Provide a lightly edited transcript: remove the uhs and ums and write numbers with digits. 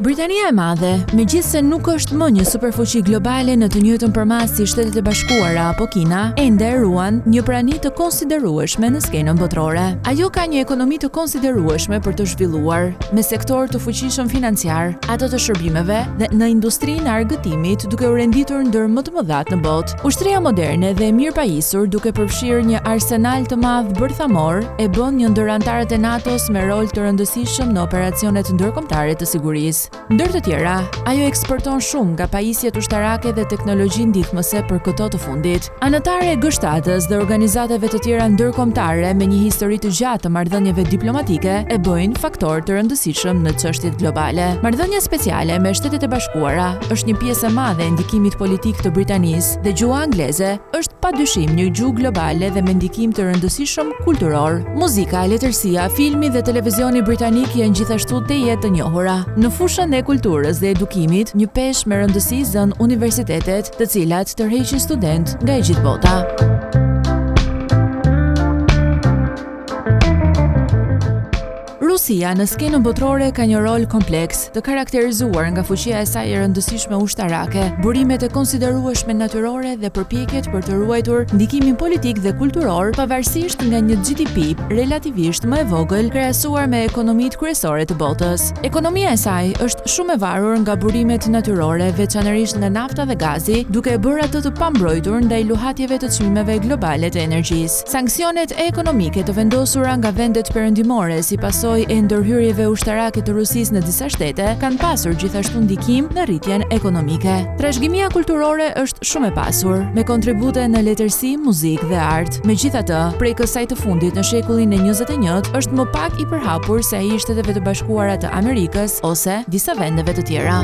Britania e Madhe, megjithëse nuk është më një superfuqi globale në të njëjtën përmasë si Shtetet e Bashkuara apo Kina, ende ruan një prani të konsiderueshme në skenën botërore. Ajo ka një ekonomi të konsiderueshme për të zhvilluar, me sektorë të fuqishëm financiar, atë të shërbimeve dhe në industrinë e argëtimit duke u renditur ndër më të mëdhatë në botë. Ushtria moderne dhe e mirëpajisur duke përfshirë një arsenal të madh bërthamor e bën një ndër anëtarët e NATO-s me rol të rëndësishëm në operacionet ndërkombëtare të sigurisë. Ndër të tjera, ajo eksporton shumë nga pajisjet ushtarake dhe teknologji ndihmëse për këto të fundit. Anëtare e G7-ës dhe organizatave të tjera ndërkombëtare me një histori të gjatë të marrëdhënieve diplomatike e bëjnë faktor të rëndësishëm në çështjet globale. Marrëdhënia speciale me Shtetet e Bashkuara është një pjesë e madhe e ndikimit politik të Britanisë dhe gjuha angleze është padyshim një gjuhë globale dhe me ndikim të rëndësishëm kulturor. Muzika, letërsia, filmi dhe televizioni britanik janë gjithashtu tejet të njohura. Në fushën e kulturës dhe edukimit, një peshë me rëndësi zënë universitetet, të cilat tërheqin studentë nga e gjithë bota. Rusia në skenën botërore ka një rol kompleks, të karakterizuar nga fuqia e saj e rëndësishme ushtarake, burimet e konsiderueshme natyrore dhe përpjekjet për të ruajtur ndikimin politik dhe kulturor, pavarësisht nga një GDP relativisht më e vogël krahasuar me ekonomitë kryesore të botës. Ekonomia e saj është shumë e varur nga burimet natyrore, veçanërisht nga nafta dhe gazi, duke e bërë atë të pambrojtur ndaj luhatjeve të çmimeve globale të energjisë. Sanksionet ekonomike të vendosura nga vendet perëndimore si pasojë e ndërhyrjeve ushtarake të Rusisë në disa shtete kanë pasur gjithashtu ndikim në rritjen ekonomike. Trashëgimia kulturore është shumë e pasur, me kontribute në letërsi, muzikë dhe art. Megjithatë, prej kësaj të fundit në shekullin e 21 është më pak i përhapur se ai i Shteteve të Bashkuara të Amerikës ose disa vendeve të tjera.